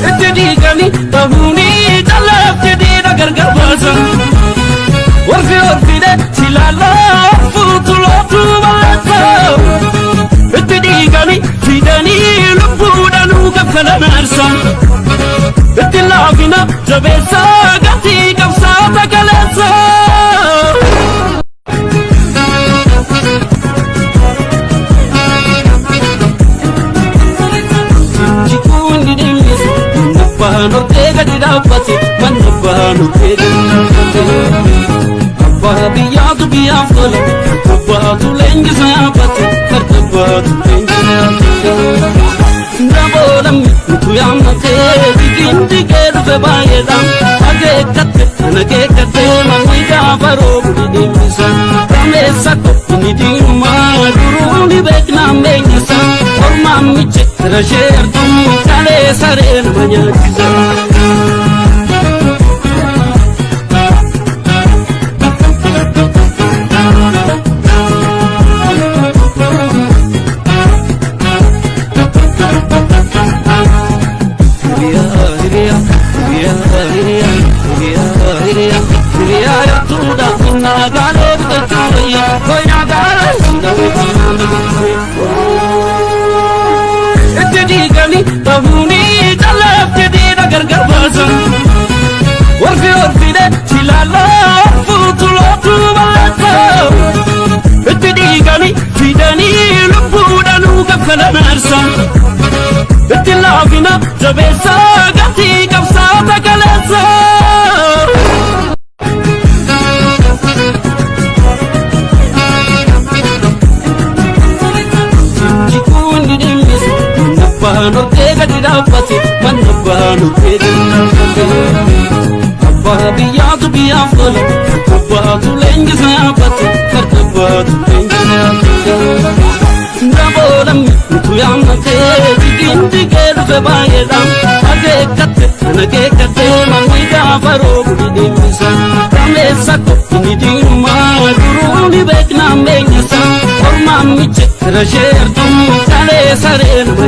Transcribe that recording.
Itti diiganii ta'uunii calaaf jedhee gargar baasan. Warfi orfide silaalaa fuutulootu balleessa. Itti dhiiganii fidanii lubbuudhaanuu kaffalan aarsa. Itti laafina jabeessa gatii qabsaa takaleessa. Jikuun ni dhimmisu manna bahaan hortee gadi dhaabbate manna bahaan hortee gadi dhaabbate. Abbaa biyyaatu biyyaaf tola abbaatu leenjisa yaabbate farda abbaatu leenjisa yaabbate. Daboolamni utuu yaammatee digiin digee dhufe baay'eedha. Akeekkatte ana keekkatte manni gaafa roobu ni deebisa. Gameessa inni diimaa duruu ni beeknaan beenyisa. Ormaan miche fira ishee artuu kalee saree nama nyaachisa. Itti diiganii ta'uunii calaaf jedhee gargar baasan. Warfi orfide silaalaa fuutulootu balleessa. Itti dhiiganii fidanii lubbuudhaanuu kaffalan aarsa. Itti laafina jabeessa gatii qabsaa takaleessa. Jikuun ni dhimmisu manna bahaan hortee gadi dhaabbate manna bahaan hortee gadi dhaabbate. Abbaa biyyaatu biyyaaf tola abbaatu leenjisa yaabbate farda abbaatu leenjisa yaabbate. Daboolamni utuu yaammatee digiin digee dhufe baay'eedha. Akeekkatte ana keekkatte manni gaafa roobu ni deebisa. Gameessa inni diimaa duruu ni beeknaan beenyisa. Ormaan miche fira ishee artuu kalee saree nama.